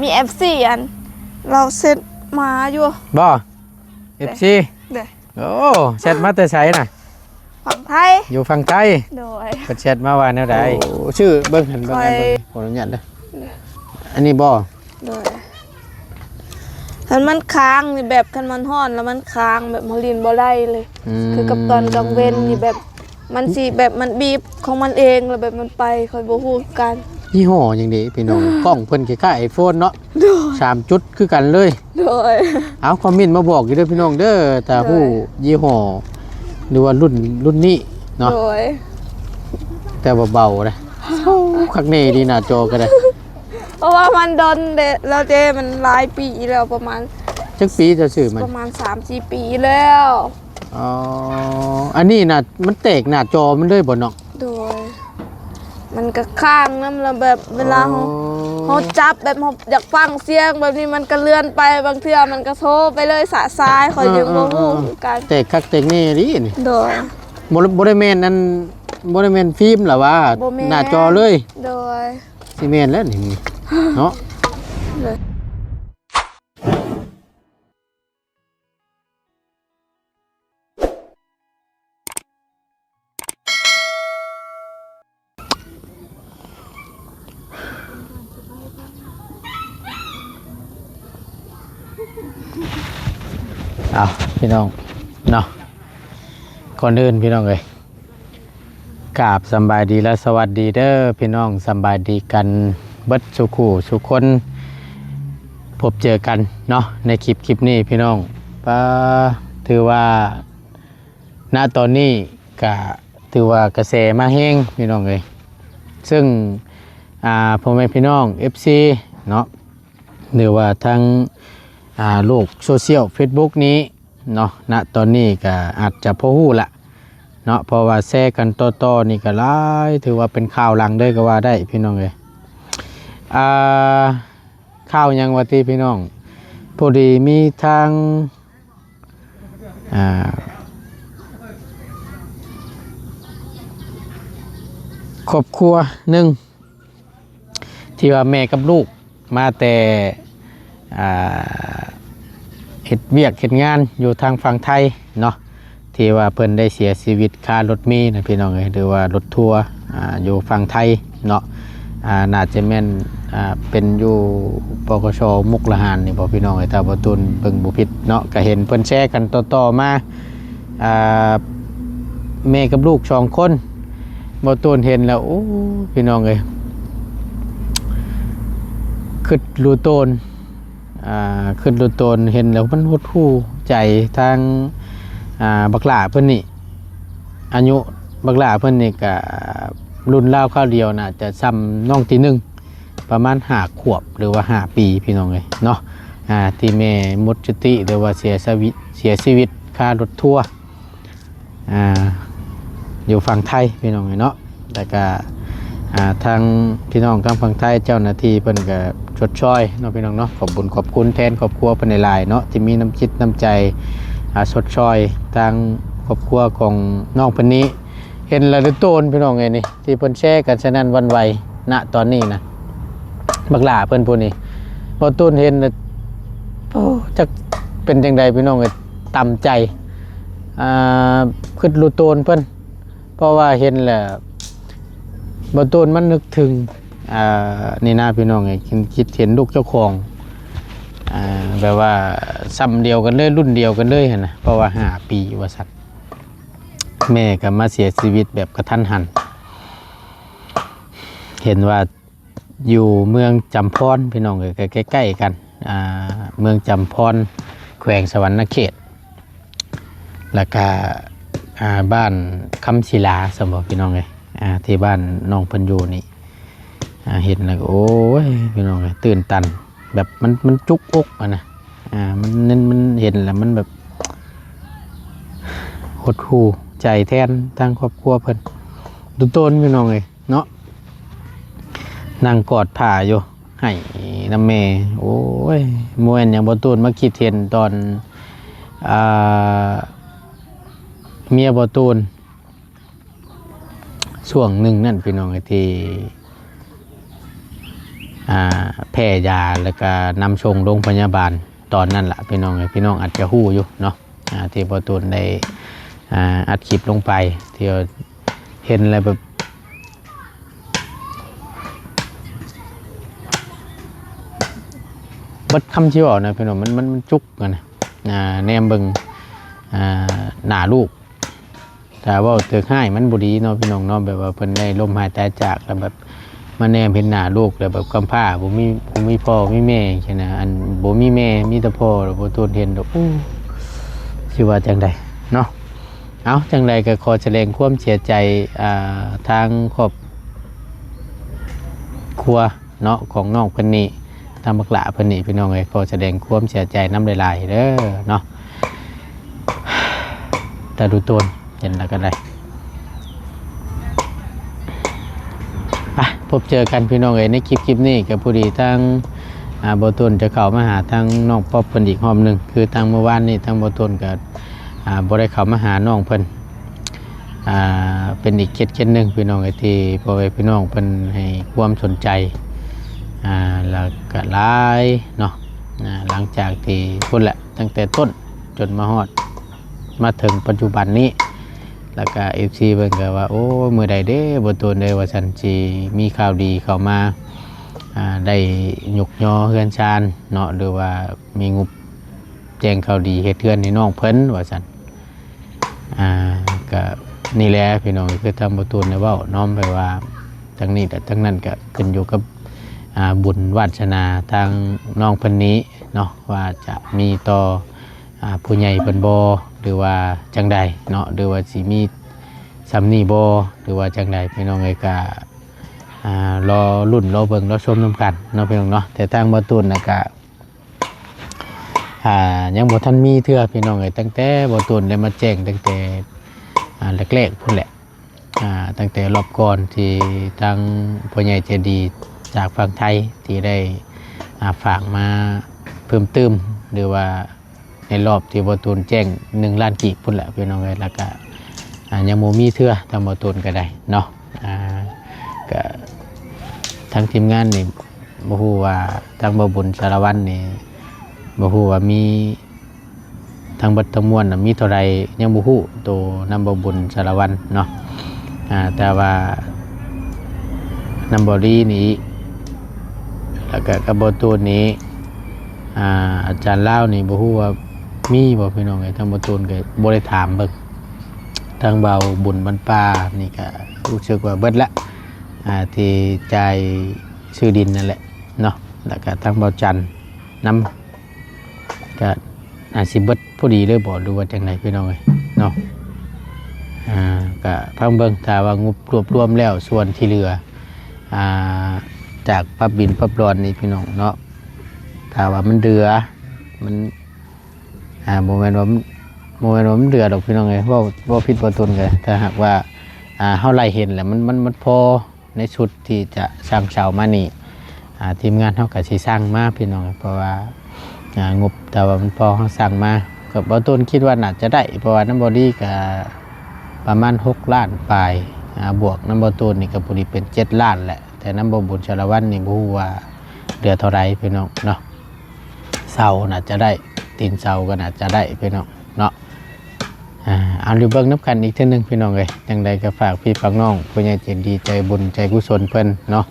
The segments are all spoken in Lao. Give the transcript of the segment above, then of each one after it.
ມີເອັຟຊີອັນ ລາວເຊັດມາຢູ່ ບໍ່? ເອັຟຊີ ເດ້ ໂອ້ ແຊັດມາແຕ່ໃສນະ? ຝັ່ງໄທ ຢູ່ຝັ່ງໄທ ໂດຍ ເພິ່ນແຊັດມາວ່າແນວໃດ? ໂອ້ ຊື່ເບິ່ງຫັ້ນ ເບິ່ງຫັ້ນ ເບິ່ງ ຂໍອະນຸຍາດເດີ ອັນນີ້ບໍ່? ໂດຍ ຄັນມັນຄ້າງນີ້ ແບບຄັນມັນຮ້ອນແລ້ວມັນຄ້າງ ແບບເຮົາຫຼິ້ນບໍ່ໄດ້ເລີຍ ອືມ ຄືກັບຕອນກາງເວັນນີ້ ແບບມັນຊິແບບມັນບີບຂອງມັນເອງ ແລ້ວແບບມັນໄປ ຂ້ອຍບໍ່ຮູ້ຄືກັນ. ຍີ່ຫໍ້ຫຍັງເດພີ່ນ້ອງ? ກ້ອງເພິ່ນຄ້າຍໆໄອໂຟນເນາະ ໂດຍ ສາມຈຸດຄືກັນເລີຍ ໂດຍ. ເອົາ ຄອມເມັນມາບອກຢູ່ເດີພີ່ນ້ອງເດີ ຖ້າ ໂດຍ ຮູ້ຍີ່ຫໍ້ ຫຼືວ່າລຸ້ນ ລຸ້ນນີ້ເນາະ ໂດຍ. ແຕ່ວ່າເບົາເດ້ ໂອ້ ຄັກແນ່ດີ ໜ້າຈໍກໍໄດ້ ເພາະວ່າມັນດົນເດ ແລ້ວເດ ມັນຫຼາຍປີແລ້ວ ປະມານ ຈັກປີເຈົ້າຊື້ມັນ? ປະມານສາມສີ່ປີແລ້ວ. ອໍ ອັນນີ້ນະ ມັນແຕກໜ້າຈໍມັນເລີຍບໍ່ນ້ອງ? ໂດຍ ມັນກະຄ້າງນຳ ແລ້ວແບບເວລາເຮົາ ອໍ ເຮົາຈັບແບບເຮົາຢາກຟັງສຽງແບບນີ້ ມັນກະເລື່ອນໄປ ບາງເທື່ອມັນກະໂຊໄປເລີຍ ສະສາຍ ຂ້ອຍຍັງບໍ່ຮູ້ຄືກັນ. ເອີໆໆ ແຕກຄັກແຕກແນ່ອີ່ຫຼີນີ້ ໂດຍ. ບໍ່ ບໍ່ໄດ້ແມ່ນອັນ ບໍ່ໄດ້ແມ່ນຟິມລະຫວາ? ບໍ່ແມ່ນ ໜ້າຈໍເລີຍ ໂດຍ. ຊິແມ່ນແລ້ວນີ້ເນາະ ໂດຍ. ເອົາ ພີ່ນ້ອງເນາະ ກ່ອນອື່ນ ພີ່ນ້ອງເອີຍ ກາບສຳບາຍດີ ແລະ ສະຫວັດດີເດີພີ່ນ້ອງ ສຳບາຍດີກັນເບິດສູ່ຄູ່ສູ່ຄົນ ພົບເຈີກັນເນາະ ໃນຄລິບ ຄລິບນີ້ພີ່ນ້ອງ. ປາ ຖືວ່າ ນະຕອນນີ້ກະຖືວ່າກະແສມາແຮງພີ່ນ້ອງເອີຍ ເຊິ່ງ ອ່າ ພໍ່ແມ່ພີ່ນ້ອງເອັຟຊີເນາະ ຫຼືວ່າທາງ ອ່າ ໂລກໂຊຊຽວເຟສບຸກນີ້ເນາະ ນະຕອນນີ້ກະອາດຈະພໍຮູ້ລະເນາະ ເພາະວ່າແຊກັນຕໍ່ໆນີ້ກະຫຼາຍ ຖືວ່າເປັນຂ່າວດັງເລີຍກໍວ່າໄດ້ພີ່ນ້ອງເອີຍ. ອ່າ ຂ່າວຫຍັງວ່າຕິພີ່ນ້ອງ ພໍດີມີທາງ ອ່າ ຄອບຄົວໜຶ່ງ ທີ່ວ່າແມ່ກັບລູກມາແຕ່ ອ່າ ເຮັດວຽກເຮັດງານຢູ່ທາງຝັ່ງໄທເນາະ ທີ່ວ່າເພິ່ນໄດ້ເສຍຊີວິດຄາລົດເມນະພີ່ນ້ອງເອີຍ ຫຼືວ່າລົດທົວ ອ່າ ຢູ່ຝັ່ງໄທເນາະ ອ່າ ໜ້າຈະແມ່ນ ອ່າ ເປັນຢູ່ ປກສ ມຸກດາຫານນີ້ບໍ່ພີ່ນ້ອງເອີຍ ຖ້າບໍ່ຕູນເບິ່ງບໍ່ຜິດເນາະ ກະເຫັນເພິ່ນແຊກັນຕໍ່ໆມາ ອ່າ ແມ່ກັບລູກສອງຄົນ ບໍ່ຕູນເຫັນແລ້ວ ໂອ້ ພີ່ນ້ອງເອີຍ ຄຶດລູໂຕນ ອ່າ ຄຶດລູໂຕນ ເຫັນແລ້ວມັນຫົດຫູ່ໃຈ ທາງ ອ່າ ບັກຫຼ້າເພິ່ນນີ້ ອາຍຸບັກຫຼ້າເພິ່ນນີ້ກະລຸ້ນລາວຄາວດຽວ ໜ້າຈະຊ່ຳນ້ອງທີໜຶ່ງ ປະມານຫ້າຂວບ ຫຼືວ່າຫ້າປີ ພີ່ນ້ອງເອີຍເນາະ ອ່າ ທີ່ແມ່ໝົດສະຕິ ຫຼືວ່າເສຍຊີວິດ ເສຍຊີວິດຄາລົດທົວ ອ່າ ຢູ່ຝັ່ງໄທ ພີ່ນ້ອງເອີຍເນາະ. ແລ້ວກະ ອ່າ ທາງພີ່ນ້ອງທາງຝັ່ງໄທ ເຈົ້າໜ້າທີ່ເພິ່ນກະຊົດຊ່ອຍເນາະ ພີ່ນ້ອງເນາະ ຂອບບຸນຂອບຄຸນແທນຄອບຄົວເພິ່ນຫຼາຍໆເນາະ ທີ່ມີນ້ຳຈິດນ້ຳໃຈ ອ່າ ຊົດຊ່ອຍທາງຄອບຄົວຂອງນ້ອງເພິ່ນນີ້. ເຫັນແລ້ວເດີໂຕນ ພີ່ນ້ອງເອີຍນີ້ ທີ່ເພິ່ນແຊກັນສະໜັ່ນຫວັ່ນໄຫວ ນະຕອນນີ້ນະ ບັກຫຼ້າເພິ່ນຜູ້ນີ້ ບໍ່ຕູນເຫັນແລ້ວ ໂອ້ ຈັກເປັນຈັ່ງໃດ ພີ່ນ້ອງເອີຍ ຕຳໃຈ ອ່າ ຄຶດລູໂຕນເພິ່ນ ເພາະວ່າເຫັນແລ້ວ ບໍ່ຕູນມັນນຶກເຖິງ ອ່າ ນີ້ນະ ພີ່ນ້ອງເອີຍ ຄິດເຫັນລູກເຈົ້າຂອງ ອ່າ ແບບວ່າຊ່ຳດຽວກັນເລີຍ ລຸ້ນດຽວກັນເລີຍຫັ້ນນະ ເພາະວ່າຫ້າປີວ່າຊັ້ນ ແມ່ກໍມາເສຍຊີວິດແບບກະທັນຫັນ ເຫັນວ່າ ຢູ່ເມືອງຈຳພອນ ພີ່ນ້ອງເອີຍ ກໍໃກ້ໆກັນ ອ່າ ເມືອງຈຳພອນ ແຂວງສະຫວັນນະເຂດ ແລ້ວກະ ອ່າ ບ້ານຄຳສີລາຊັ້ນບໍ ພີ່ນ້ອງເອີຍ ອ່າ ທີ່ບ້ານນ້ອງເພິ່ນຢູ່ນີ້ ອ່າ ເຫັນແລ້ວກໍ ໂອ້ຍ ພີ່ນ້ອງເອີຍ ຕື່ນຕັນ ແບບມັນ ມັນຈຸກອົກຫັ້ນນະ ອ່າ ມັນ ມັນ ມັນເຫັນແລ້ວມັນແບບຫົດຫູ່ໃຈແທນທາງຄອບຄົວເພິ່ນ ໂຕນ ພີ່ນ້ອງເອີຍ ເນາະ ນັ່ງກອດຜ້າຢູ່ ໄຫ້ນຳແມ່ ໂອ້ຍ ບໍ່ແມ່ນຫຍັງ ບໍ່ຕູນມາຄິດເຫັນຕອນ ອ່າ ເມຍບໍ່ຕູນ ຊ່ວງໜຶ່ງນັ້ນ ພີ່ນ້ອງເອີຍ ທີ່ ອ່າ ແພ້ຢາ ແລ້ວກໍນຳສົ່ງໂລງພະຍາບານຕອນນັ້ນລະ ພີ່ນ້ອງເອີຍ. ພີ່ນ້ອງອາດຈະຮູ້ຢູ່ເນາະ ອ່າ ທີ່ບໍ່ຕູນໄດ້ ອ່າ ອັດຄລິບລົງໄປ ທີ່ເຫັນແລ້ວແບບ ເບິດຄຳຊິເວົ້ານະ ພີ່ນ້ອງ ມັນ ມັນ ມັນຈຸກຫັ້ນນະ ອ່າ ແນມເບິ່ງ ອ່າ ໜ້າລູກ. ຖ້າເວົ້າເຖິງຮ້າຍມັນບໍ່ດີເນາະ ພີ່ນ້ອງເນາະ ແບບວ່າເພິ່ນໄດ້ລົ້ມຫາຍຕາຍຈາກ ແລ້ວແບບມາແນມເຫັນໜ້າລູກ ແລ້ວແບບກຳພ້າ ບໍ່ມີ ບໍ່ມີພໍ່ມີແມ່ຈັ່ງຊີ້ນະ ອັນ ບໍ່ມີແມ່ມີແຕ່ພໍ່ ແລ້ວບໍ່ທົນເຫັນດອກ ໂອ້ ຊິວ່າຈັ່ງໃດເນາະ. ເອົາ ຈັ່ງໃດກໍຂໍສະແດງຄວາມເສຍໃຈ ອ່າ ທາງຄອບຄົວ ເນາະ ຂອງນ້ອງເພິ່ນນີ້ ທາງບັກຫຼ້າເພິ່ນນີ້ ພີ່ນ້ອງເອີຍ ຂໍສະແດງຄວາມເສຍໃຈນຳຫຼາຍໆເດີເນາະ ຕາດູໂຕນ ເຫັນແລ້ວກໍໄດ້ ໄປ ພົບເຈີກັນ ພີ່ນ້ອງເອີຍ ໃນຄລິບ ຄລິບນີ້ກໍພໍດີທາງ ອ່າ ບໍ່ຕູນຈະເຂົ້າມາຫາທາງນ້ອງປັອບເພິ່ນອີກຮອບໜຶ່ງ ຄືທາງມື້ວານນີ້ທາງບໍ່ຕູນກໍ ອ່າ ບໍ່ໄດ້ເຂົ້າມາຫານ້ອງເພິ່ນ ອ່າ ເປັນອີກເຂດ ເຂດໜຶ່ງ ພີ່ນ້ອງເອີຍ ທີ່ພໍ່ແມ່ພີ່ນ້ອງເພິ່ນໃຫ້ຄວາມສົນໃຈ ອ່າ ແລ້ວກະຫຼາຍເນາະ ອ່າ ຫຼັງຈາກທີ່ພຸ້ນແຫຼະ ຕັ້ງແຕ່ຕົ້ນຈົນມາຮອດ ມາເຖິງປັດຈຸບັນນີ້ ແລ້ວກະເອັຟຊີເພິ່ນກໍວ່າ ໂອ້ຍ ມື້ໃດເດ້ບໍ່ຕູນເອີຍ ວ່າຊັ້ນ ຊິມີຂ່າວດີເຂົ້າມາ ອ່າ ໄດ້ຍົກຍໍເຮືອນຊານເນາະ ຫຼືວ່າມີງົບ ແຈ້ງຂ່າວດີເຮັດເຮືອນໃຫ້ນ້ອງເພິ່ນວ່າຊັ້ນ ອ່າ ກະນີ້ແຫຼະພີ່ນ້ອງ ຄືທາງບໍ່ຕູນໄດ້ເວົ້າເນາະ ແບບວ່າທັງນີ້ແລະທັງນັ້ນກະຂຶ້ນຢູ່ກັບ ອ່າ ບຸນວາດສະໜາທາງນ້ອງເພິ່ນນີ້ເນາະ ວ່າຈະມີຕໍ່ ອ່າ ຜູ້ໃຫຍ່ເພິ່ນບໍ່ ຫຼືວ່າຈັ່ງໃດເນາະ ຫຼືວ່າຊິມີຊ່ຳນີ້ບໍ່ ຫຼືວ່າຈັ່ງໃດ ພີ່ນ້ອງເອີຍ ກະ ອ່າ ລໍລຸ້ນ ລໍເບິ່ງ ລໍຊົມນຳກັນເນາະ ພີ່ນ້ອງເນາະ ແຕ່ທາງບໍ່ຕູນນະກະ ອ່າ ຍັງບໍ່ທັນມີເທື່ອພີ່ນ້ອງເອີຍ ຕັ້ງແຕ່ບໍ່ຕູນໄດ້ມາແຈ້ງຕັ້ງແຕ່ ອ່າ ແລກໆພຸ້ນແຫຼະ ອ່າ ຕັ້ງແຕ່ລອບກ່ອນທີ່ທາງຜູ້ໃຫຍ່ໃຈດີຈາກຝັ່ງໄທທີ່ໄດ້ ອ່າ ຝາກມາເພີ່ມຕື່ມ ຫຼືວ່າໃນລອບທີ່ບໍ່ຕູນແຈ້ງໜຶ່ງລ້ານກີບພຸ້ນແຫຼະພີ່ນ້ອງເອີຍ ແລ້ວກະ ອ່າ ຍັງບໍ່ມີເທື່ອ ທາງບໍ່ຕູນກໍໄດ້ເນາະ ອ່າ ກະທາງທີມງານນີ້ ບໍ່ຮູ້ວ່າທາງບ່າວບຸນສາລະວັນນີ້ ບໍ່ຮູ້ວ່າມີທັງເບິດທັງມວນນະ ມີເທົ່າໃດຍັງບໍ່ຮູ້ ໂຕນຳບ່າວບຸນສາລະວັນເນາະ ອ່າ ແຕ່ວ່ານຳບ່າວລີນີ້ ແລ້ວກະກັບບ່າວຕູນນີ້ ອ່າ ອາຈານລາວນີ້ ບໍ່ຮູ້ວ່າມີບໍ່ ພີ່ນ້ອງເອີຍ ທາງບ່າວຕູນກໍບໍ່ໄດ້ຖາມເບິ່ງ ທາງບ່າວບຸນບ້ານປ່ານີ້ກໍຮູ້ສຶກວ່າເບິດລະ ອ່າ ທີ່ຈ່າຍຊື້ດິນນັ້ນແຫຼະເນາະ ແລ້ວກໍທາງບ່າວຈັນນຳ ກໍອາດຊິເບິດພໍດີເລີຍບໍ ຫຼືວ່າຈັ່ງໃດພີ່ນ້ອງເອີຍເນາະ ອ່າ ກໍຟັງເບິ່ງ ຖ້າວ່າງົບລວບລວມແລ້ວ ສ່ວນທີ່ເຫຼືອ ອ່າ ຈາກປັບບິນປັບລອນນີ້ພີ່ນ້ອງເນາະ ຖ້າວ່າມັນເຫຼືອ ມັນ ອ່າ ບໍ່ແມ່ນວ່າ ບໍ່ແມ່ນວ່າມັນເຫຼືອດອກພີ່ນ້ອງເອີຍ ເວົ້າ ເວົ້າຜິດບໍ່ຕົນກໍ ຖ້າຫາກວ່າ ອ່າ ເຮົາໄລ່ເຫັນແລ້ວ ມັນ ມັນ ມັນພໍໃນຊຸດທີ່ຈະສ້າງເສົາມານີ້ ອ່າ ທີມງານເຮົາກໍຊິສ້າງມາພີ່ນ້ອງ ເພາະວ່າ ອ່າ ງົບ ແຕ່ວ່າມັນພໍເຮົາສ້າງມາ ກໍບໍ່ຕົນຄິດວ່າໜ້າຈະໄດ້ ເພາະວ່ານຳບໍ່ດີກໍປະມານຫົກລ້ານປາຍ ອ່າ ບວກນຳບໍ່ຕົນນີ້ກໍພໍດີເປັນເຈັດລ້ານແຫຼະ ແຕ່ນຳບໍ່ບຸນສາລະວັນນີ້ບໍ່ຮູ້ວ່າເຫຼືອເທົ່າໃດພີ່ນ້ອງເນາະ. ເສົາໜ້າຈະໄດ້ ຕີນເສົາກໍໜ້າຈະໄດ້ພີ່ນ້ອງເນາະ ອ່າ ເອົາ ໄປເບິ່ງນຳກັນອີກເທື່ອໜຶ່ງພີ່ນ້ອງເອີຍ ຈັ່ງໃດກໍຝາກພີ່ຝາກນ້ອງ ຜູ້ໃຫຍ່ໃຈດີໃຈບຸນໃຈກຸສົນເພິ່ນເນາະ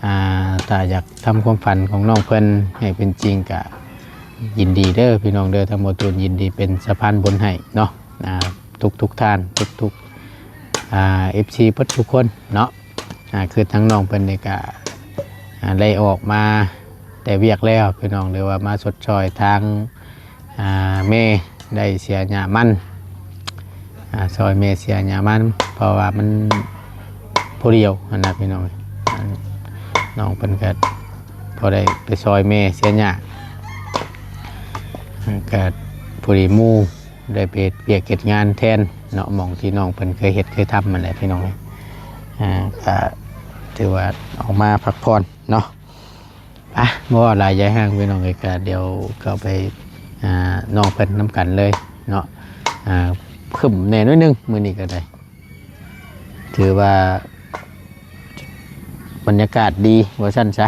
ອ່າ ຖ້າຢາກທຳຄວາມຝັນຂອງນ້ອງເພິ່ນໃຫ້ເປັນຈິງກໍຍິນດີເດີພີ່ນ້ອງເດີ ທາງບໍ່ຕູນຍິນດີເປັນສະພານບຸນໃຫ້ເນາະ ອ່າ ທຸກໆທ່ານ ທຸກໆ ອ່າ ເອັຟຊີເບິດທຸກຄົນເນາະ ອ່າ ຄືທາງນ້ອງເພິ່ນນີ້ກະ ອ່າ ໄດ້ອອກມາແຕ່ວຽກແລ້ວພີ່ນ້ອງ ຫຼືວ່າມາຊົດຊ່ອຍທາງ ອ່າ ແມ່ໄດ້ເສຍຫຍ້າມັນ ອ່າ ຊ່ອຍແມ່ເສຍຫຍ້າມັນ ເພາະວ່າມັນຜູ້ດຽວຫັ້ນນະພີ່ນ້ອງ ອ່າ ນ້ອງເພິ່ນກະພໍໄດ້ໄປຊ່ອຍແມ່ເສຍຫຍ້າ ກະພໍດີໝູ່ ໄດ້ໄປເຮັດວຽກເຮັດງານແທນເນາະ ໝ່ອງທີ່ນ້ອງເພິ່ນເຄີຍເຮັດເຄີຍທຳຫັ້ນແຫຼະພີ່ນ້ອງ ອ່າ ກະຖືວ່າອອກມາພັກຜ່ອນເນາະ ອ່ະ ບໍ່ເວົ້າຫຼາຍຢາຍຫ່າງພີ່ນ້ອງເອີຍ ກະດຽວເຂົ້າໄປ ອ່າ ນ້ອງເພິ່ນນຳກັນເລີຍເນາະ ອ່າ ຄຶ້ມແດ່ໜ້ອຍໜຶ່ງມື້ນີ້ກໍໄດ້ ຖືວ່າບັນຍາກາດດີວ່າຊັ້ນຊະ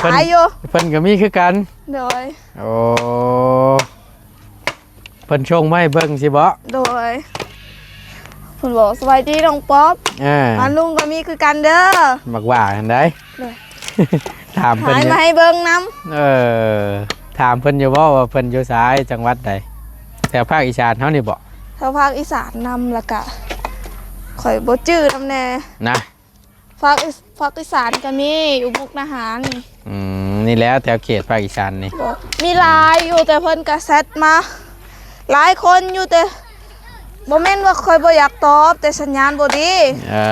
ເພິ່ນ ຫຼາຍຢູ່ ເພິ່ນກໍມີຄືກັນ. ໂດຍ. ໂອ້ ເພິ່ນສົ່ງມາໃຫ້ເບິ່ງຊີ້ບໍ? ໂດຍ. ເພິ່ນບອກ ສະບາຍດີນ້ອງປອບ. ເອີ ອາ ລຸງກໍມີຄືກັນເດີ. ບັກຫວ້າຫັ້ນໃດ. ໂດຍ. ຖາມເພິ່ນ ຂາຍມາໃຫ້ເບິ່ງນຳ. ເອີ ຖາມເພິ່ນຢູ່ບໍ່ວ່າເພິ່ນຢູ່ໃສ ຈັງຫວັດໃດ? ແຖວພາກອີສານເຮົານີ້ບໍ? ແຖວພາກອີສານນຳ ແລ້ວກະຂ້ອຍບໍ່ຈື່ນຳແດ່ນະ. ພາກອີ ພາກອີສານກໍມີ ຢູ່ມຸກດາຫານນີ້. ອືມ ນີ້ແຫຼະ ແຖວເຂດພາກອີສານນີ້ ມີຫຼາຍຢູ່ ແຕ່ເພິ່ນກໍແຊັດມາຫຼາຍຄົນຢູ່ ແຕ່ບໍ່ແມ່ນວ່າຂ້ອຍບໍ່ຢາກຕອບ ແຕ່ສັນຍານບໍ່ດີ. ເອີ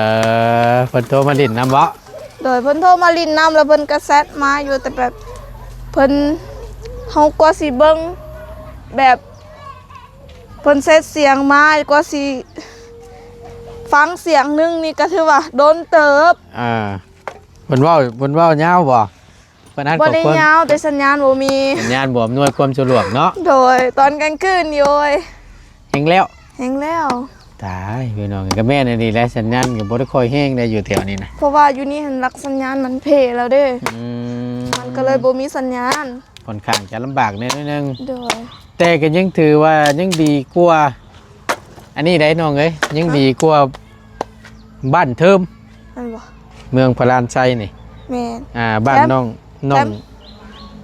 ເພິ່ນໂທມາຫຼິ້ນນຳບໍ? ໂດຍ. ເພິ່ນໂທມາຫຼິ້ນນຳ ແລ້ວເພິ່ນກໍແຊັດມາຢູ່ ແຕ່ແບບເພິ່ນ ເຮົາກວ່າຊິເບິ່ງແບບ ເພິ່ນເຊັດສຽງມາ ກວ່າຊິຟັງສຽງໜຶ່ງນີ້ກໍຖືວ່າດົນເຕີບ. ອ່າ ເພິ່ນເວົ້າ ເພິ່ນເວົ້າຍາວບໍ່? ເພິ່ນອ່ານ ບໍ່ໄດ້ ຂໍ້ຄວາມຍາວ ແຕ່ສັນຍານບໍ່ມີ ສັນຍານບໍ່ອຳນວຍຄວາມສະດວກເນາະ. ໂດຍ. ຕອນກາງຄືນນີ້ ໂອ້ຍ ແຮງແລ້ວ ແຮງແລ້ວ. ຕາຍ ພີ່ນ້ອງ ກໍແມ່ນອີ່ຫຼີແຫຼະ ສັນຍານກໍບໍ່ໄດ້ຄ່ອຍແຮງໄດ໋ ຢູ່ແຖວນີ້ນະ ເພາະວ່າຢູ່ນີ້ຫັ້ນຫຼັກສັນຍານມັນເພແລ້ວເດ້. ອືມ ມັນກໍເລີຍບໍ່ມີສັນຍານ ຂ້ອນຂ້າງຈະລຳບາກແດ່ໜ້ອຍໜຶ່ງ. ໂດຍ. ແຕ່ກໍຍັງຖືວ່າຍັງດີກວ່າອັນນີ້ໄດ໋ນ້ອງເອີຍ ຍັງດີກວ່າບ້ານເທີມ ແມ່ນບໍ່? ເມືອງພະລານໄຊນີ້. ແມ່ນ. ອ່າ ບ້ານນ້ອງ ນ້ອງ ແຖມ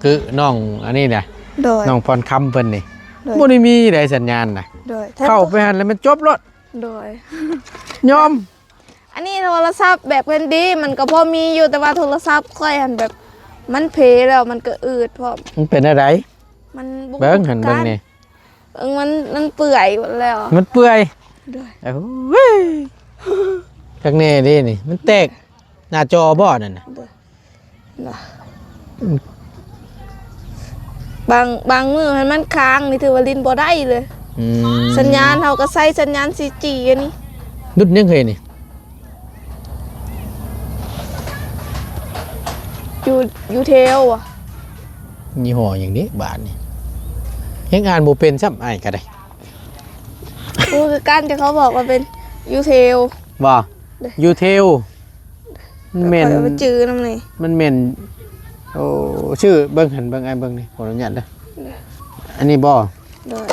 ຄືນ້ອງອັນນີ້ນະ. ໂດຍ. ນ້ອງພອນຄຳເພິ່ນນີ້. ໂດຍ. ບໍ່ໄດ້ມີໃດສັນຍານນະ. ໂດຍ. ແຖມ ເຂົ້າໄປຫັ້ນແລ້ວມັນຈົບໂລດ. ໂດຍ. ຍອມ. ອັນນີ້ໂທລະສັບແບບເພິ່ນດີ ມັນກໍພໍມີຢູ່ ແຕ່ວ່າໂທລະສັບຂ້ອຍຫັ້ນແບບມັນເພແລ້ວ ມັນກໍອືດພ້ອມ. ມັນເປັນແນວໃດ? ມັນບໍ່ ເບິ່ງຫັ້ນ ຄືກັນ ເບິ່ງນີ້ ເບິ່ງມັນ ມັນເປື່ອຍໝົດແລ້ວ ມັນເປື່ອຍ. ໂດຍ. ໂອ້ຍ ຄັກແນ່ເດ້ນີ້ ມັນແຕກໜ້າຈໍບໍ່ນັ້ນນະ? ໂດຍ. ນະ ອືມ ບາງ ບາງມື້ຫັ້ນມັນຄ້າງນີ້ ຖືວ່າຫຼິ້ນບໍ່ໄດ້ເລີຍ. ອືມ ສັນຍານເຮົາກໍໃຊ້ສັນຍານ ສີ່ຈີ ອັນນີ້. ດຸດຫຍັງເຮີຍນີ້? ຢູ ຢູເທວ ຫະ? ຍີ່ຫໍ້ຫຍັງນີ້ບາດນີ້ ຍັງອ່ານບໍ່ເປັນຊ້ຳ ອ້າຍກໍໄດ້. ຮູ້ຄືກັນ ແຕ່ເຂົາບອກວ່າເປັນຢູເທວ. ບໍ່? ເດ້ ຢູເທວ ມັນແມ່ນ ຂ້ອຍເອົາໄປຈື່ນຳນີ້ ມັນແມ່ນ. ໂອ້ ຊື່ເບິ່ງຫັ້ນ ເບິ່ງ ອ້າຍເບິ່ງນີ້ ຂໍອະນຸຍາດເດີ. ເດ້ ອັນນີ້ບໍ່? ໂດຍ.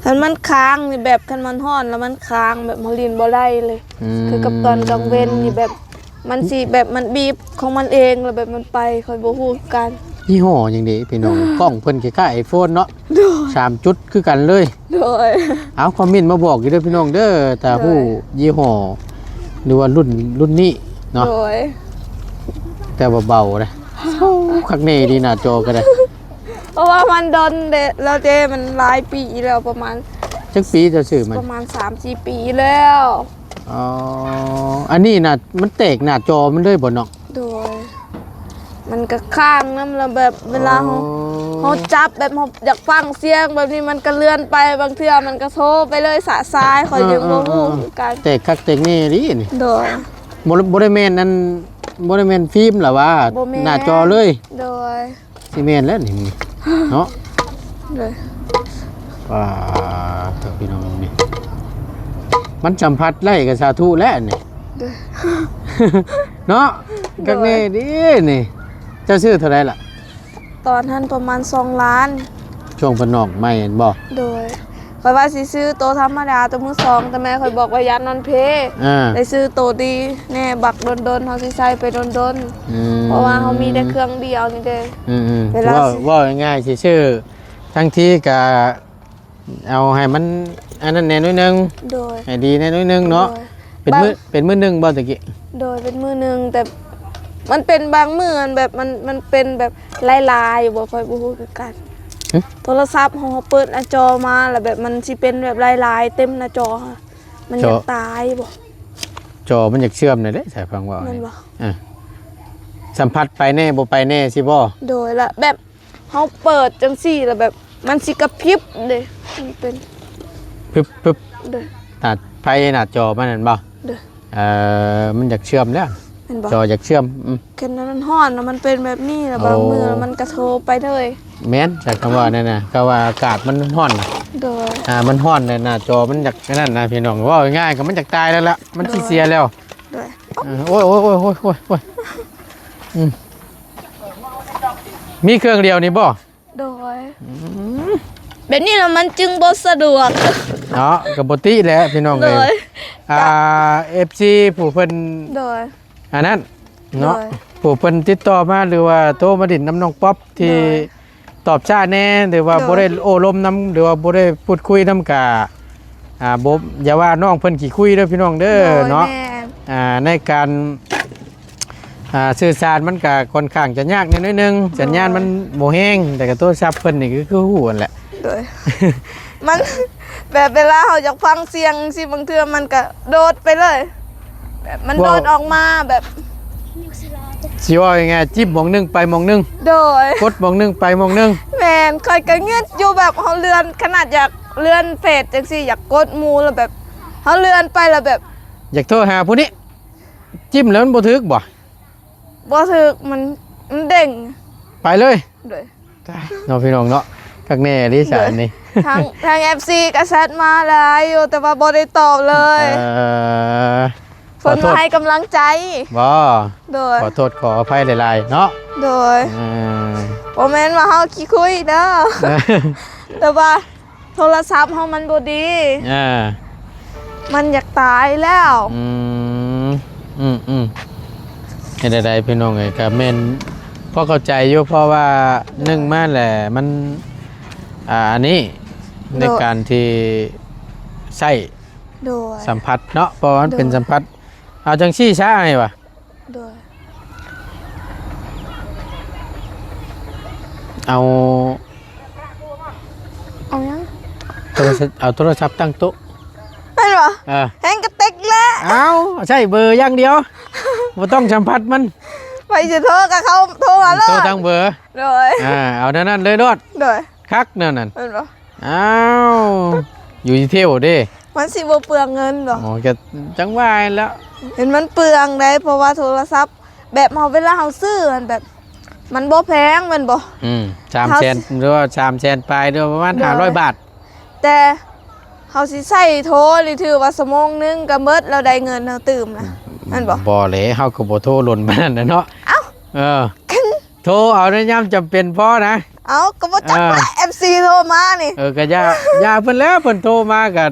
ຄັນມັນຄ້າງນີ້ ແບບຄັນມັນຮ້ອນແລ້ວມັນຄ້າງ ແບບເຮົາຫຼິ້ນບໍ່ໄດ້ເລີຍ. ອືມ ຄືກັບຕອນກາງເວັນນີ້ ແບບ ມັນຊິແບບມັນບີບຂອງມັນເອງ ແລ້ວແບບມັນໄປ ຂ້ອຍບໍ່ຮູ້ຄືກັນ. ຍີ່ຫໍ້ຫຍັງເດພີ່ນ້ອງ? ກ້ອງເພິ່ນຄ້າຍໆ iPhone ເນາະ. ໂດຍ. ສາມຈຸດຄືກັນເລີຍ. ໂດຍ. ເອົາ ຄອມເມັນມາບອກຢູ່ເດີພີ່ນ້ອງເດີ ຖ້າ ໂດຍ ຮູ້ຍີ່ຫໍ້ ຫຼືວ່າລຸ້ນ ລຸ້ນນີ້ເນາະ. ໂດຍ. ແຕ່ວ່າເບົາເດ້. ໂອ້ ຄັກແນ່ດີ ໜ້າຈໍກໍໄດ້ ເພາະວ່າມັນດົນເດ ແລ້ວເດ ມັນຫຼາຍປີແລ້ວ ປະມານ ຈັກປີເຈົ້າຊື້ມັນ? ປະມານສາມສີ່ປີແລ້ວ. ອໍ ອັນນີ້ນະ ມັນແຕກໜ້າຈໍມັນເລີຍບໍ່ນ້ອງ? ໂດຍ. ມັນກະຄ້າງນຳ ແລ້ວແບບເວລາເຮົາ ອໍ ເຮົາຈັບແບບເຮົາຢາກຟັງສຽງແບບນີ້ ມັນກະເລື່ອນໄປ ບາງເທື່ອມັນກະໂທໄປເລີຍ ສະສາຍ ຂ້ອຍຍັງບໍ່ຮູ້ຄືກັນ. ເອີໆໆ ແຕກຄັກແຕກແນ່ອີ່ຫຼີນີ້. ໂດຍ. ບໍ່ ບໍ່ໄດ້ແມ່ນອັນ ບໍ່ໄດ້ແມ່ນຟິມລະຫວາ? ບໍ່ແມ່ນ. ໜ້າຈໍເລີຍ? ໂດຍ. ຊິແມ່ນແລ້ວນີ້ເນາະ. ໂດຍ. ປາດເທີ ພີ່ນ້ອງເອີຍ ມັນສຳຜັດໄດ້ກໍສາທຸແລ້ວນີ້. ໂດຍ. ເນາະ. ໂດຍ. ຄັກແນ່ເດ້ນີ້. ເຈົ້າຊື້ເທົ່າໃດລະ? ຕອນນັ້ນປະມານສອງລ້ານ ຊ່ວງເພິ່ນອອກໃໝ່ແມ່ນບໍ່? ໂດຍ. ຂ້ອຍວ່າຊິຊື້ໂຕທຳມະດາ ໂຕມືສອງ ແຕ່ແມ່ຂ້ອຍບອກວ່າຢ້ານນອນເພ. ອ່າ ໄດ້ຊື້ໂຕດີແນ່ ບັກດົນໆ ເຮົາຊິໃຊ້ໄປດົນໆ. ອືມ ເພາະວ່າເຮົາມີແຕ່ເຄື່ອງດຽວນີ້ເດ້. ອືມໆ ເວລາ ເວົ້າ ຊິ ເວົ້າງ່າຍໆ ຊິຊື້ທັງທີກະເອົາໃຫ້ມັນອັນນັ້ນແດ່ໜ້ອຍໜຶ່ງ. ໂດຍ. ໃຫ້ດີແດ່ໜ້ອຍໜຶ່ງເນາະ. ໂດຍ. ເປັນມື້ ບາງ ເປັນມື້ໜຶ່ງບໍ່ຕະກີ້? ໂດຍ ເປັນມື້ໜຶ່ງ ແຕ່ມັນເປັນບາງມື້ ອັນແບບ ມັນ ມັນເປັນແບບຫຼາຍໆຢູ່ບໍ່ ຂ້ອຍບໍ່ຮູ້ຄືກັນ. ຫຶ? ໂທລະສັບເຮົາເປີດໜ້າຈໍມາ ແລ້ວແບບມັນຊິເປັນແບບຫຼາຍໆເຕັມໜ້າຈໍ ມັນຢາກຕາຍບໍ່? ຈໍມັນຢາກເຊື່ອມແດ່ເດ້ ສາຍຟັງເວົ້າ. ແມ່ນບໍ່? ເອີ ສຳຜັດໄປແດ່ບໍ່ໄປແດ່ຊີ້ບໍ່? ໂດຍ. ລະແບບ ເຮົາເປີດຈັ່ງຊີ້ ແລ້ວແບບມັນຊິກະພິບເດ້ ມັນເປັນ ປຶບໆ. ໂດຍ. ໜ້າ ໄຟໜ້າຈໍມັນຫັ້ນບໍ່? ໂດຍ. ເອີ ມັນຢາກເຊື່ອມແລ້ວ. ແມ່ນບໍ່? ຈໍຢາກເຊື່ອມ. ອືມ ຄັນມັນຮ້ອນແລ້ວມັນເປັນແບບນີ້ ແລ້ວບາງມື້ ໂອ້ ມັນກະໂທໄປເລີຍ. ແມ່ນ ໃຊ້ຄຳວ່ານັ້ນນະ ເຂົາວ່າອາກາດມັນຮ້ອນນະ. ໂດຍ. ອ່າ ມັນຮ້ອນແລ້ວໜ້າຈໍມັນຢາກອັນນັ້ນນະ ພີ່ນ້ອງ ເວົ້າງ່າຍໆ ກໍມັນຢາກຕາຍແລ້ວລະ ມັນຊິເສຍແລ້ວ. ໂດຍ. ເອີ ໂອ້ຍໆໆໆໆ ອືມ ມີເຄື່ອງດຽວນີ້ບໍ່? ໂດຍ ອືມ ແບບນີ້ລະມັນຈຶ່ງບໍ່ສະດວກເນາະ. ກໍບໍ່ຕິແຫຼະພີ່ນ້ອງເອີຍ ໂດຍ ອ່າ ເອັຟຊີ ຜູ້ເພິ່ນ ໂດຍ ອັນນັ້ນເນາະ ໂດຍ ຜູ້ເພິ່ນຕິດຕໍ່ມາ ຫຼືວ່າໂທມາຫຼິ້ນນຳນ້ອງປັອບ ທີ່ ໂດຍ ຕອບຊ້າແດ່ ຫຼືວ່າ ໂດຍ ບໍ່ໄດ້ໂອ້ລົມນຳ ຫຼືວ່າບໍ່ໄດ້ພູດຄຸຍນຳ ກະ ອ່າ ບໍ່ ຢ່າວ່ານ້ອງເພິ່ນຂີ້ຄຸຍເດີພີ່ນ້ອງເດີ ໂດຍ ເນາະ ແມ່ນ ອ່າ ໃນການ ອ່າ ສື່ສານມັນກະຄ່ອນຂ້າງຈະຍາກແດ່ໜ້ອຍໜຶ່ງ ໂດຍ ສັນຍານມັນບໍ່ແຮງ ແຕ່ກະໂທລະສັບເພິ່ນນີ້ ຄື ຄືຮູ້ຫັ້ນແຫຼະ ໂດຍ ມັນ ແບບເວລາເຮົາຢາກຟັງສຽງຈັ່ງຊີ້ ບາງເທື່ອມັນກະໂດດໄປເລີຍ ແບບມັນ ເວົ້າ ໂດດອອກມາແບບ ຊິເວົ້າງ່າຍໆ ຈິ້ມໝ່ອງໜຶ່ງໄປໝ່ອງໜຶ່ງ ໂດຍ ກົດໝ່ອງໜຶ່ງໄປໝ່ອງໜຶ່ງ ແມ່ນ ຂ້ອຍກໍງຶດຢູ່ ແບບເຮົາເລື່ອນ ຂະໜາດຢາກເລື່ອນເຟສຈັ່ງຊີ້ ຢາກກົດໝູ່ ແລ້ວແບບເຮົາເລື່ອນໄປ ແລ້ວແບບ ຢາກໂທຫາຜູ້ນີ້ ຈິ້ມແລ້ວມັນບໍ່ຖືກບໍ່? ບໍ່ຖືກ ມັນ ມັນເດ້ງ ໄປເລີຍ ໂດຍ ຕາຍເນາະພີ່ນ້ອງເນາະ ຄັກແນ່ເລີຍສານນີ້ ໂດຍ ທາງ ທາງເອັຟຊີກໍແຊັດມາຫຼາຍຢູ່ ແຕ່ວ່າບໍ່ໄດ້ຕອບເລີຍ ເອີ ເພິ່ນມາໃຫ້ກຳລັງໃຈ ບໍ່? ໂດຍ ຂໍໂທດຂໍອະໄພຫຼາຍໆເນາະ ໂດຍ ເອີ ບໍ່ແມ່ນວ່າເຮົາຂີ້ຄຸຍເດີ ເອີ ແຕ່ວ່າ ໂທລະສັບເຮົາມັນບໍ່ດີ ອ່າ ມັນຢາກຕາຍແລ້ວ ອືມ ອືມໆ ເຮັດໃດໆ ພີ່ນ້ອງເອີຍ ກໍແມ່ນພໍເຂົ້າໃຈຢູ່ ເພາະວ່າ ໂດຍ ໜຶ່ງມາແຫຼະ ມັນ ອ່າ ອັນນີ້ ໂດຍ ໃນການທີ່ໃຊ້ ໂດຍ ສຳຜັດເນາະ ເພາະວ່າມັນເປັນ ໂດຍ ສຳຜັດ ເອົາຈັ່ງຊີ້ຊະ ອ້າຍວ່າ ໂດຍ ເອົາ ເອົາຫຍັງ? ໂທລະສັບ ເອົາໂທລະສັບຕັ້ງໂຕະ ແມ່ນບໍ່? ເອີ ແຮງກະເຕັກແຫຼະ ເອົາ ໃຊ້ເບີຢ່າງດຽວ ບໍ່ຕ້ອງສຳຜັດມັນ ໃຜຊິໂທກໍເຂົາໂທມາໂລດ ໂທທາງເບີ ໂດຍ ອ່າ ເອົາແນວນັ້ນເລີຍໂລດ ໂດຍ ຄັກແນວນັ້ນ ແມ່ນບໍ່? ອ້າວ ຢູ່ທີ່ເທວເດ້ ມັນຊິບໍ່ເປືອງເງິນບໍ່? ອໍ ກໍຈັ່ງວ່າຫັ້ນແຫຼະ ເຫັນມັນເປືອງໄດ໋ ເພາະວ່າໂທລະສັບແບບເຮົາ ເວລາເຮົາຊື້ຫັ້ນ ແບບມັນບໍ່ແພງແມ່ນບໍ່? ອືມ ສາມແສນ ເຮົາ ຫຼືວ່າສາມແສນປາຍ ຫຼືວ່າປະມານ ໂດຍ ຫ້າຮ້ອຍບາດ ແຕ່ເຮົາຊິໃຊ້ໂທນີ້ ຖືວ່າຊົ່ວໂມງໜຶ່ງກໍໝົດ ແລ້ວໄດ້ເງິນເຮົາຕື່ມນະ ອືມ ແມ່ນບໍ່? ບໍ່ແຫຼະ ເຮົາກໍບໍ່ໂທດົນປານນັ້ນນະເນາະ ເອົ້າ ເອີ ໂທເອົາໃນຍາມຈຳເປັນພໍນະ ເອົ້າ ກໍບໍ່ຈັກ ເອີ ວ່າເອັຟຊີໂທມານີ້ ເອີ ກໍຢ່າ ຢ່າເພິ່ນແຫຼະ ເພິ່ນໂທມາກໍ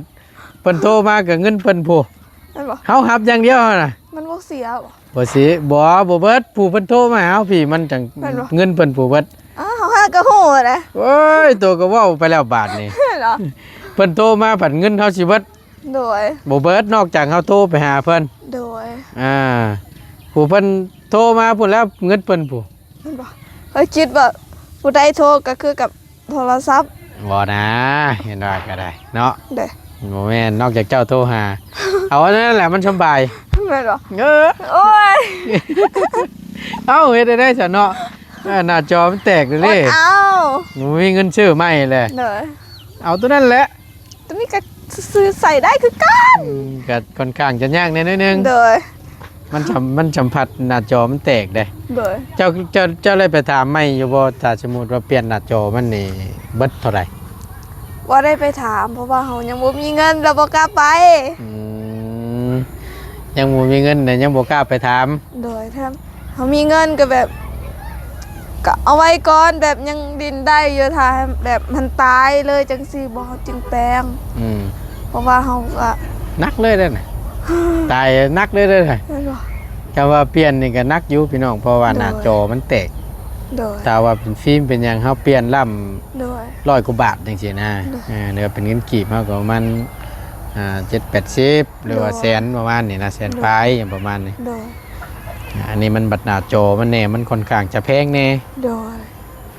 ເພິ່ນໂທມາກໍເງິນເພິ່ນພຸ້ນ ແມ່ນບໍ່? ເຮົາຮັບຢ່າງດຽວຫັ້ນນະ ມັນບໍ່ເສຍບໍ່? ບໍ່ເສຍ ບໍ່ ບໍ່ເບິດ ຜູ້ເພິ່ນໂທມາຫາເຮົາພີ້ ມັນຈັ່ງ ແມ່ນບໍ່? ເງິນເພິ່ນຜູ້ເບິດ ອ້າວ ເຮົາຫາກໍຮູ້ນະ ໂອ້ຍ ໂຕກໍເວົ້າໄປແລ້ວບາດນີ້ ເນາະ ເພິ່ນໂທມາບັດເງິນເຮົາຊິເບິດ ໂດຍ ບໍ່ເບິດ ນອກຈາກເຮົາໂທໄປຫາເພິ່ນ ໂດຍ ອ່າ ຜູ້ເພິ່ນໂທມາພຸ້ນແລ້ວ ເງິນເພິ່ນພຸ້ນ ແມ່ນບໍ່? ຂ້ອຍຄິດວ່າຜູ້ໃດໂທກໍຄືກັບໂທລະສັບ ບໍ່ນາ ເຫັນວ່າກໍໄດ້ເນາະ ໂດຍ ບໍ່ແມ່ນ ນອກຈາກເຈົ້າໂທຫາ ເອົາອັນນັ້ນແຫຼະ ມັນສຳບາຍ ແມ່ນບໍ່? ເອີ ໂອ້ຍ ເອົ້າ ເຮັດໄດ້ຊັ້ນເນາະ ເອີ ໜ້າຈໍມັນແຕກເດ້ ເອົ້າ ບໍ່ມີເງິນຊື້ໃໝ່ແຫຼະ ໂດຍ ເອົາໂຕນັ້ນແຫຼະ ໂຕນີ້ກໍຊື້ໃຊ້ໄດ້ຄືກັນ ອືມ ກໍຄ່ອນຂ້າງຈະຍາກແດ່ໜ້ອຍໜຶ່ງ ໂດຍ ມັນສຳ ມັນສຳຜັດໜ້າຈໍມັນແຕກເດ້ ໂດຍ ເຈົ້າ ເຈົ້າ ເຈົ້າໄດ້ໄປຖາມໃໝ່ຢູ່ບໍ່ ຖ້າສົມມຸດວ່າປ່ຽນໜ້າຈໍມັນນີ້ເບິດເທົ່າໃດ? ບໍ່ໄດ້ໄປຖາມ ເພາະວ່າເຮົາຍັງບໍ່ມີເງິນ ລະບໍ່ກ້າໄປ ອືມ ຍັງບໍ່ມີເງິນ ແລະຍັງບໍ່ກ້າໄປຖາມ ໂດຍ ຖ້າເຮົາມີເງິນກໍແບບ ກໍເອົາໄວ້ກ່ອນ ແບບຍັງດິນໄດ້ຢູ່ ຖ້າແບບມັນຕາຍເລີຍຈັ່ງຊີ້ບໍ່ ເຮົາຈຶ່ງແປງ ອືມ ເພາະວ່າເຮົາກໍ ໜັກເລີຍເດ້ນະ ຕາຍໜັກເລີຍເດ້ນະ ແມ່ນບໍ່? ຄຳວ່າປ່ຽນນີ້ກໍໜັກຢູ່ພີ່ນ້ອງ ເພາະວ່າ ໂດຍ ໜ້າຈໍມັນແຕກ ໂດຍ ຖ້າວ່າເປັນຟິມເປັນຫຍັງ ເຮົາປ່ຽນລ້ຳ ໂດຍ ຮ້ອຍກວ່າບາດຈັ່ງຊີ້ນະ ໂດຍ ເອີ ຫຼືວ່າເປັນເງິນກີບ ເຮົາກໍປະມານ ອ່າ ເຈັດແປດສິບ ຫຼືວ່າ ໂດຍ ແສນປະມານນີ້ນະ ແສນ ໂດຍ ປາຍຫຍັງປະມານນີ້ ໂດຍ ອ່າ ອັນນີ້ມັນບັດໜ້າຈໍມັນແດ່ ມັນຄ່ອນຂ້າງຈະແພງແດ່ ໂດຍ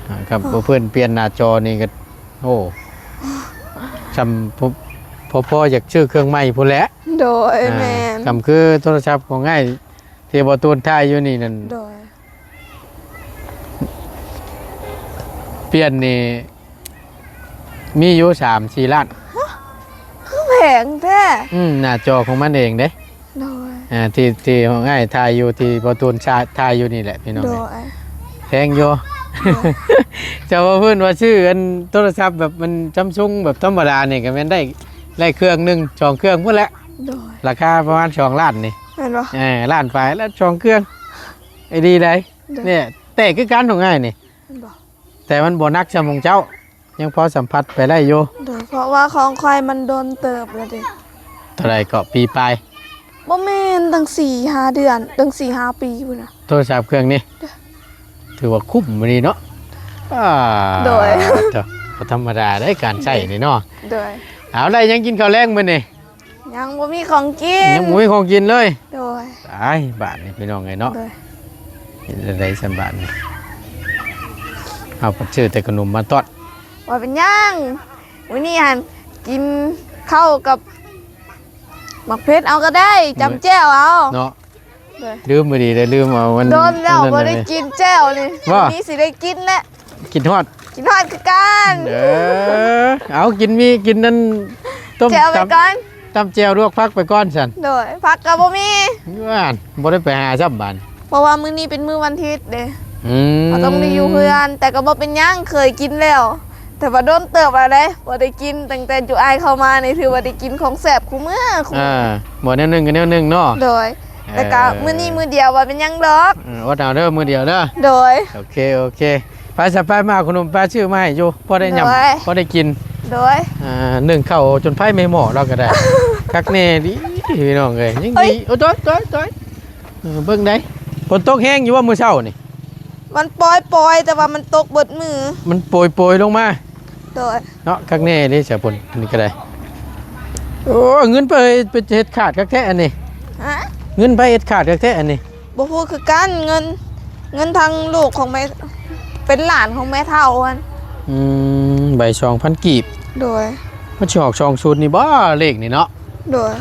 ອ່າ ຄັນ ໂອ້ ບໍ່ເພິ່ນປ່ຽນໜ້າຈໍນີ້ກໍ ໂອ້ ສ່ຳ ພໍ ພໍ ພໍຢາກຊື້ເຄື່ອງໃໝ່ພຸ້ນແຫຼະ ໂດຍ ອ່າ ແມ່ນ ສ່ຳຄືໂທລະສັບຂອງອ້າຍທີ່ບໍ່ຕູນຖ່າຍຢູ່ນີ້ນັ້ນ ໂດຍ ປ່ຽນນີ້ມີຢູ່ສາມສີ່ລ້ານ ຮະ ຄືແພງແທ້ ອືມ ໜ້າຈໍຂອງມັນເອງເດ້ ໂດຍ ອ່າ ທີ່ ທີ່ຂອງອ້າຍຖ່າຍຢູ່ ທີ່ບໍ່ຕູນຖ່າຍຢູ່ນີ້ແຫຼະພີ່ນ້ອງ ໂດຍ ແພງຢູ່ ໂດຍ ເຈົ້າວ່າເພິ່ນວ່າຊື້ອັນໂທລະສັບແບບມັນຊຳຊຸງແບບທຳມະດານີ້ ກໍແມ່ນໄດ້ ໄດ້ເຄື່ອງໜຶ່ງສອງເຄື່ອງພຸ້ນແຫຼະ ໂດຍ ລາຄາປະມານສອງລ້ານນີ້ ແມ່ນບໍ່? ເອີ ລ້ານປາຍລະສອງເຄື່ອງ ໄອ້ດີໃດ ໂດຍ ນີ້ແຕກຄືກັນຂອງອ້າຍນີ້ ແມ່ນບໍ່? ແຕ່ມັນບໍ່ໜັກສ່ຳຂອງເຈົ້າ ຍັງພໍສຳຜັດໄປໄດ້ຢູ່. ໂດຍ ເພາະວ່າຂອງຂ້ອຍມັນດົນເຕີບແລ້ວເດ້. ເທົ່າໃດເກາະ ປີປາຍ? ບໍ່ແມ່ນ ຕັ້ງສີ່ຫ້າເດືອນ ຕັ້ງສີ່ຫ້າປີພຸ້ນນະ. ໂທລະສັບເຄື່ອງນີ້ ໂດຍ ຖືວ່າຄຸ້ມອີ່ຫຼີເນາະ. ອ່າ ໂດຍ ເຈົ້າ ບໍ່ທຳມະດາເດ້ ການໃຊ້ນີ້ເນາະ. ໂດຍ ເອົາ ໄດ້ຫຍັງກິນເຂົ້າແລງມື້ນີ້? ຍັງບໍ່ມີຂອງກິນ ຍັງບໍ່ມີຂອງກິນເລີຍ. ໂດຍ ຕາຍ ບາດນີ້ພີ່ນ້ອງເອີຍເນາະ. ໂດຍ ເຮັດຈັ່ງໃດຊັ້ນບາດນີ້? ເຮົາກໍຊື້ແຕ່ຂະໜົມມາຕ້ອນ. ບໍ່ເປັນຫຍັງ ມື້ນີ້ຫັ້ນກິນເຂົ້າກັບໝາກເຜັດເອົາກໍໄດ້ ຈ້ຳແຈ່ວເອົາເນາະ. ໂດຍ ລືມ ມື້ນີ້ໄດ້ລືມເອົາ ມັນດົນແລ້ວ ອັນນັ້ນ ບໍ່ໄດ້ກິນແຈ່ວນີ້. ບໍ່ ມື້ນີ້ຊິໄດ້ກິນແຫຼະ ຄິດຮອດ ຄິດຮອດຄືກັນ. ເອີ ເອົາ ກິນມີ ກິນນັ້ນ ຕົ້ມ ແຈ່ວໄປກ່ອນ ຕຳ ຕຳແຈ່ວລວກຜັກໄປກ່ອນຊັ້ນ. ໂດຍ ຜັກກໍບໍ່ມີ ວ່າ ບໍ່ໄດ້ໄປຫາຊ້ຳບາດ ເພາະວ່າມື້ນີ້ເປັນມື້ວັນທິດເດ້. ອືມ ເຮົາຕ້ອງໄດ້ຢູ່ເຮືອນ ແຕ່ກໍບໍ່ເປັນຫຍັງ ເຄີຍກິນແລ້ວ ແຕ່ວ່າດົນເຕີບແລ້ວເດ້ ບໍ່ໄດ້ກິນ. ຕັ້ງແຕ່ຈຸອ້າຍເຂົ້າມານີ້ ຖືວ່າໄດ້ກິນຂອງແຊບຄູ່ມື້ ອ່າ ບໍ່ແນວໜຶ່ງກໍແນວໜຶ່ງເນາະ. ໂດຍ ເອີ ແຕ່ກໍມື້ນີ້ມື້ດຽວ ບໍ່ເປັນຫຍັງດອກ. ເອີ ອົດເອົາເດີ ມື້ດຽວເດີ. ໂດຍ ໂອເຄ ໂອເຄ ໄປຊະ ໄປ ມາເອົາຂະໜົມ ໄປຊື້ມາໃຫ້ຢູ່ ພໍໄດ້ຫຍ້ຳ ພໍໄດ້ກິນ. ໂດຍ ອ່າ ໜຶ້ງເຂົ້າຈົນໄຟໄໝ້ໝໍ້ລາວກໍໄດ້. ຄັກແນ່ດີພີ່ນ້ອງເອີຍ ຍັງດີ. ໂອ້ຍ ໂອ້ຍ ໂອ້ຍ ໂອ້ຍ ເອີ ເບິ່ງໄດ໋ ຝົນຕົກແຮງຢູ່ບໍ່ມື້ເຊົ້ານີ້? ມັນປອຍໆ ແຕ່ວ່າມັນຕົກເບິດມື້ ມັນໂປຍໆລົງມາ. ໂດຍ ເນາະ ຄັກແນ່ເດ້ສາວພົນ ນີ້ກໍໄດ້. ໂອ້ ເງິນໄປ ໄປເຮັດຂາດຄັກແທ້ອັນນີ້. ຮະ? ເງິນໄປເຮັດຂາດຄັກແທ້ອັນນີ້. ບໍ່ຮູ້ຄືກັນ ເງິນ ເງິນທາງລູກຂອງແມ່ ເປັນຫຼານຂອງແມ່ເຖົ້າຫັ້ນ. ອືມ ໃບສອງພັນກີບ. ໂດຍ ມັນຊິອອກສອງຊຸດນີ້ບໍ່ ເລກນີ້ເນາະ? ໂດຍ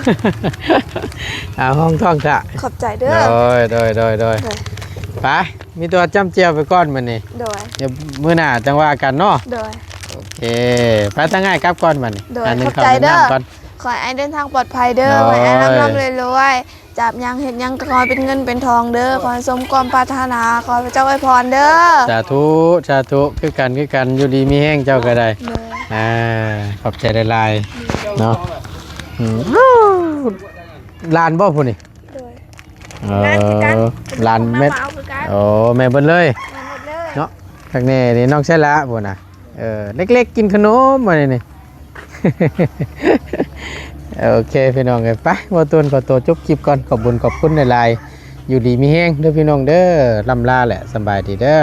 ອ່າ ຫ້ອງທ້ອງຖ້າ. ຂອບໃຈເດີ. ໂດຍ ໂດຍ ໂດຍ ໂດຍ ໂດຍ ໄປ ມີແຕ່ວ່າຈ້ຳແຈ່ວໄປກ່ອນມື້ນີ້. ໂດຍ ດຽວມື້ໜ້າຈັ່ງວ່າກັນເນາະ. ໂດຍ ໂອເຄ ໄປ ທາງອ້າຍກັບກ່ອນບັດນີ້. ໂດຍ ອັນໜຶ່ງ ຂອບໃຈເດີ. ຂໍໃຫ້ອ້າຍເດີນທາງປອດໄພເດີ. ໂດຍ ຂໍໃຫ້ອ້າຍລ່ຳໆລວຍໆ ຈັບຫຍັງເຮັດຫຍັງກໍຂໍໃຫ້ເປັນເງິນເປັນທອງເດີ. ຂໍໃຫ້ສົມຄວາມປາດຖະໜາ ຂໍໃຫ້ພະເຈົ້າອວຍພອນເດີ. ສາທຸ ສາທຸ ຄືກັນ ຄືກັນ ຢູ່ດີມີແຮງເຈົ້າກໍໄດ້. ໂດຍ ອ່າ ຂອບໃຈຫຼາຍໆເນາະ. ອືມ ຫຼານບໍ່ຜູ້ນີ້? ໂດຍ ເອີ ຫຼານແມ່ ໂອ້ ແມ່ເບິດເລີຍ ແມ່ເບິດເລີຍເນາະ. ຄັກແນ່ນີ້ ນ້ອງໄຊລະພຸ້ນນະ. ເອີ ເລັກໆກິນຂະໜົມມື້ນີ້. ໂອເຄພີ່ນ້ອງເອີຍ ໄປ ບໍ່ຕູນຂໍຕົວຈົບຄລິບກ່ອນ. ຂອບບຸນຂອບຄຸນຫຼາຍໆ ຢູ່ດີມີແຮງເດີພີ່ນ້ອງເດີ. ລ່ຳລາແຫຼະ ສະບາຍດີເດີ.